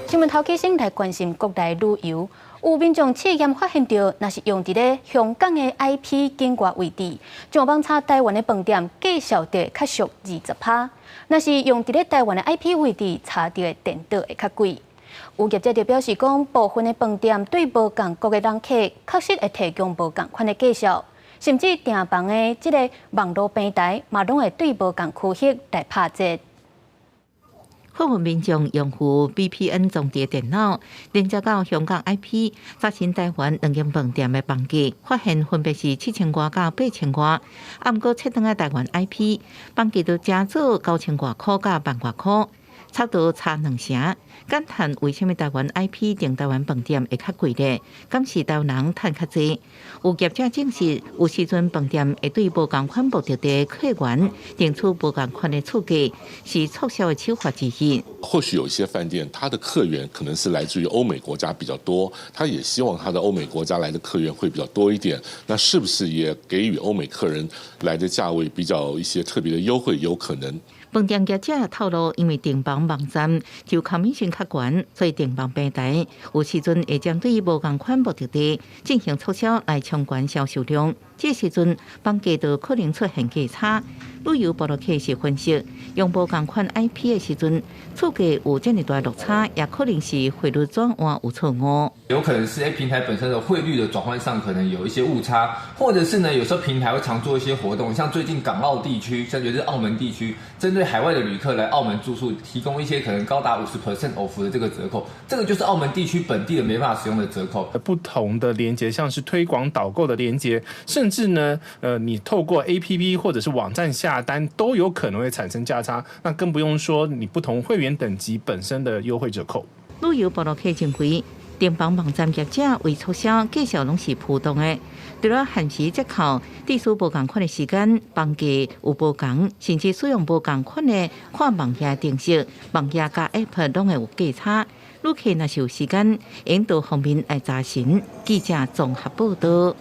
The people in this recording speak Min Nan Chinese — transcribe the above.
新聞頭起先來關心國內旅遊，有民眾試驗發現著，若是用佇咧香港的 IP 境外位置，上網查台灣的飯店價數就會較俗20%；若是用佇咧台灣的 IP 位置查著的顛倒會較貴。有業者就表示講，部分的飯店對無仝國的人客，確實會提供無仝款的價數，甚至訂房的這个網路平台嘛，攏會對無仝區域來拍折。部分民眾用戶 VPN 裝佇電腦，連接到香港 IP，查詢台灣兩間飯店的房價，發現分別是7000外佮8000外。啊，毋過切轉來台灣 IP，房價就加做9000外箍佮1萬外箍，差不多差兩成。感嘆為啥物台灣 IP 訂台灣飯店會較貴咧？敢是台灣人趁較濟？有業者證實，有時陣飯店會對無仝款目的地客源定出無仝款的厝價，是促銷的手法之一。或許有一些飯店，他的客源可能是來自於歐美國家比較多，他也希望他的歐美國家來的客源會比較多一點。那是不是也給予歐美客人來的價位比較一些特別的優惠？有可能。飯店業者透露，因為訂房網站就 commission 較懸，所以訂房平台有時陣會針對無仝款目的地進行促銷來衝懸銷售量。這時陣房價就可能出現價差。旅遊部落客是分析，用無仝款 IP 的時陣，厝價有這麼大落差，也可能是匯率轉換有錯誤。有可能是平台本身的匯率的轉換上可能有一些誤差，或者是呢，有時候平台會常做一些活動，像最近港澳地區，像就是澳門地區，針對海外的旅客來澳門住宿，提供一些可能高達50% off 的這個折扣，這個就是澳門地區本地的沒辦法使用的折扣。不同的連結，像是推廣導購的連結，甚至呢，你透過 APP 或者是網站下單，都有可能會產生價差。那更不用說你不同會員等級本身的優惠折扣。旅遊部落客認為，訂房網站業者為促銷，價數攏是浮動的。除了限時折扣，地數無仝款的時間，房價有無仝，甚至使用無仝款的跨網頁程式，網頁佮 App 攏會有價差。旅客若是有時間，應多方面來查詢。記者綜合報道。